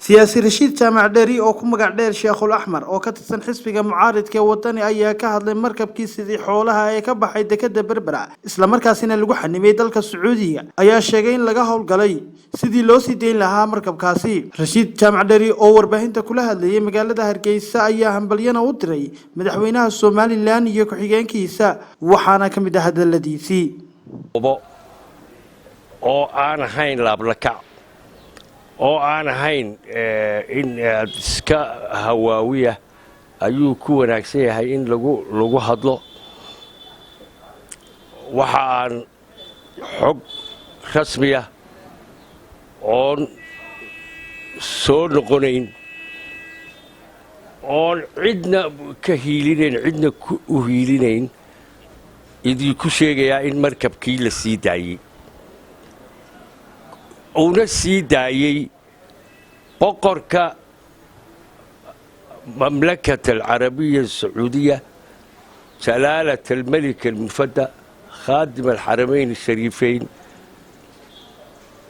Siyaasi Rashiid Jaamac Dheeri oo ku magac dheer Sheekhul Axmar oo ka tirsan xisbiga mucaaridka ee Wadani ayaa ka hadlay markabkii sidii xoolaha ee ka baxay dekada Berbera, islamarkaasina lagu xanimay dalka Sacuudiga, ayaa sheegay in laga howlgalay sidii loo sii dayn lahaa markabkaasi. Rashiid Jaamac Dheeri oo warbaahinta kula hadlayay magaalada Hargeysa ayaa hambalyana u diray madaxweynaha Somaliland iyo ku-xigeenkiisa, waxaana ka mid ah hadaladiisii: Oo aan ahayn laablakac, oo aan ahayn in aad iska hawaawiya, ayuu ku wanaagsan yahay in lagu hadlo. Waxa aan xog rasmiya oon soo noqonayn, oon cidna ka hiilinayn, cidna u hiilinayn, idinku sheegayaa in markabkii la sii daayey, uuna sii daayey boqorka Mamlakat Alcarabiya Asacuudiya, Jalaalat Almelik Almufadda, Khaadim Alxaramayn Ashariifeyn,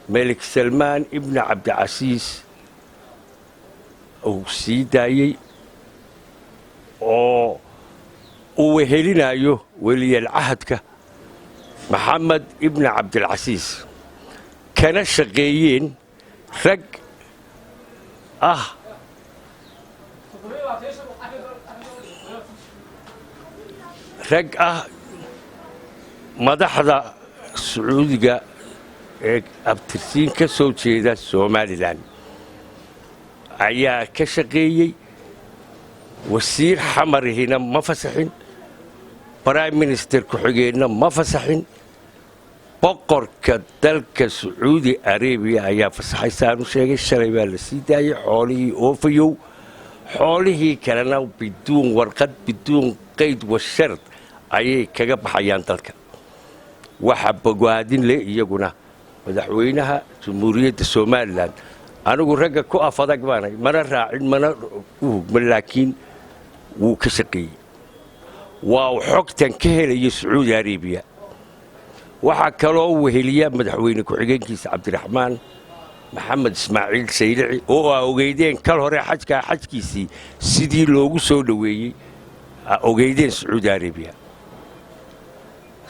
Melik Salmaan Ibni Cabdicasiis uu sii daayey, oo uu wehelinayo weliyalcahadka Maxamed Ibni Cabdilcasiis, kana shaqeeyeen rag ah madaxda Sacuudiga ee abtirsiin ka soo jeeda Somaliland ayaa ka shaqeeyey. Wasiir xamarihina ma fasaxin, prime minister ku-xigeenna ma fasaxin, boqorka dalka Sacuudi Arabiya ayaa fasaxay. Saanu sheegay, shalay baa la sii daayey xoolihii oofayow. Xoolihii kalena biduun warqad, biduun qayd wa shard ayay kaga baxayaan dalka. Waxa bogaadin leh iyaguna madaxweynaha Jamhuuriyadda Somaliland. Anigu ragga ku af adag baanay, mana raacin, mana u hugman, laakiin wuu ka shaqeeyey. Waa uu xogtan ka helayo Sacuudi Arabiya. Waxaa kaloo weheliya madaxweyne ku-xigeenkiisa Cabdiraxmaan Maxamed Ismaaciil Saylici, oo aa ogeydeen kal hore xajkaa xajkiisii sidii loogu soo dhoweeyey, aa ogeydeen Sacuudi Arabiya.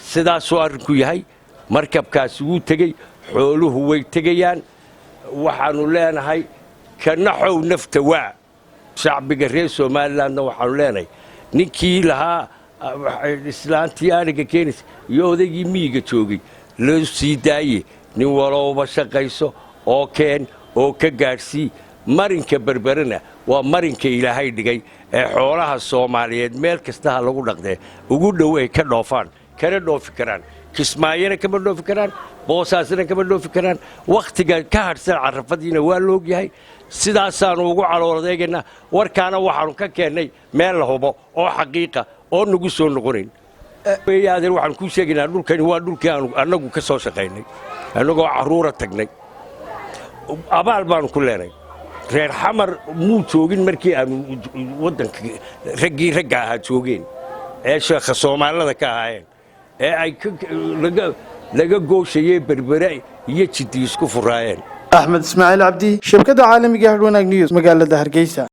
Sidaasuu arrinku yahay. Markabkaasi wuu tegey, xooluhu way tegayaan. Waxaannu leenahay, ka naxow nafta waa shacbiga reer Somalilandna. Waxaannu leenahay, ninkii lahaa islaantii ariga keenaysa iyo odaygii miyiga joogay loo sii daaye, nin walowba shaqayso oo keen oo ka gaadhsii. Marinka Berberena waa marinka Ilaahay dhigay ee xoolaha Soomaaliyeed meel kastaha lagu dhaqdee ugu dhow ay ka dhoofaan, kana dhoofi karaan. Kismaayona kama dhoofi karaan, Boosaasna kama dhoofi karaan. Wakhtiga ka hadhsan Carafadiina waa loogyahay. Sidaasaannu ugu calooladeegaynaa. Warkaana waxaannu ka keennay meel la hubo oo xaqiiqa oo nagu soo noqonayn. Adeer, waxaan kuu sheegaynaa, dhulkani waa dhulkii aanu annagu ka soo shaqaynay, annagoo carruura tagnay. Abaal baanu ku leenay. Reer Xamar muu joogin markii aanu waddanka raggii ragga ahaa joogeen ee sheekha Soomaalida ka ahaayeen ee ay laga gooshayey Berbere iyo Jiddi isku furaayeen. Axmed Ismaaciil Cabdi, shabkadda caalamiga Hadhwanaag News, magaalada Hargeysa.